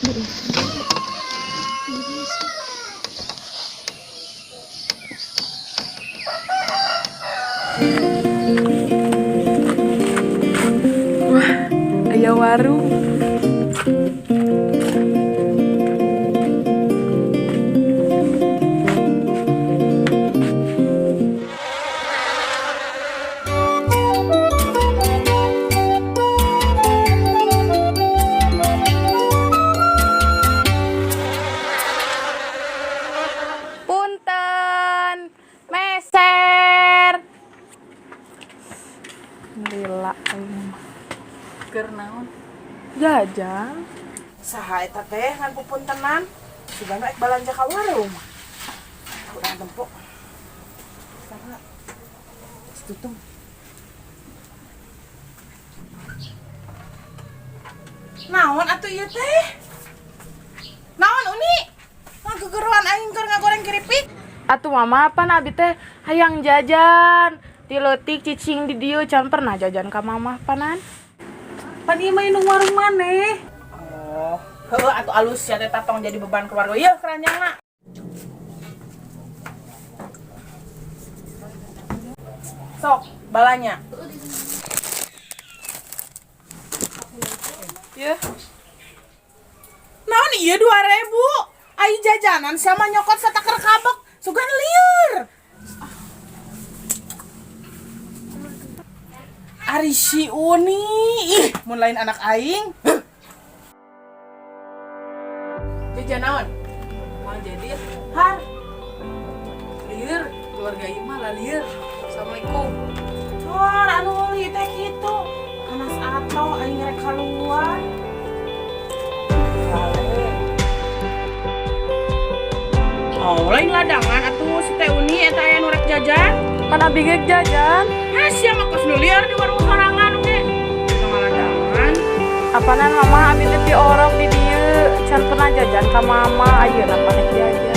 Wah, aya warung. Punten, meser. Lila aing mah. Keur naon? Jajan. Saha eta teh ngan pupuntenan? Sugana ek balanja ka warung. Urang tempo. Saha? Tutung. Naon atuh ieu teh? Naon, Uni? Ngagegeruan aing keur ngagoreng keripik? Atuh, Mama, pan abi teh hayang jajan. Ti leutik cicing di dieu can pernah jajan ka Mamah panan. Pan ieu mah indung warung maneh. Oh, heueuh atuh, alus ya teh, tong jadi beban keluarga. Ieu keranjangna. Sok, balanya. Ya. Naon ieu 2000? Ai jajanan sama nyokot sataker kabek, sugan lieur. Ari si Uni, ih, mun lain anak aing. Huh. Jajan naon? Moal jadi ya. Har, Lieur, keluarga ieu mah lieur. Assalamualaikum. Har anu meuli teh kitu. Kanas atoh aing rek kaluar. Kale. Oh, lain ladangan atuh si Teh Uni eta aya nu rek jajan. Pan abi ge jajan. Heh, sia mah kos nu lieur di warung sorangan oge. Eta mah ladangan. Apanan, Mama, abi teh orok di dieu can pernah jajan ka Mama, ayeuna pan rek jajan.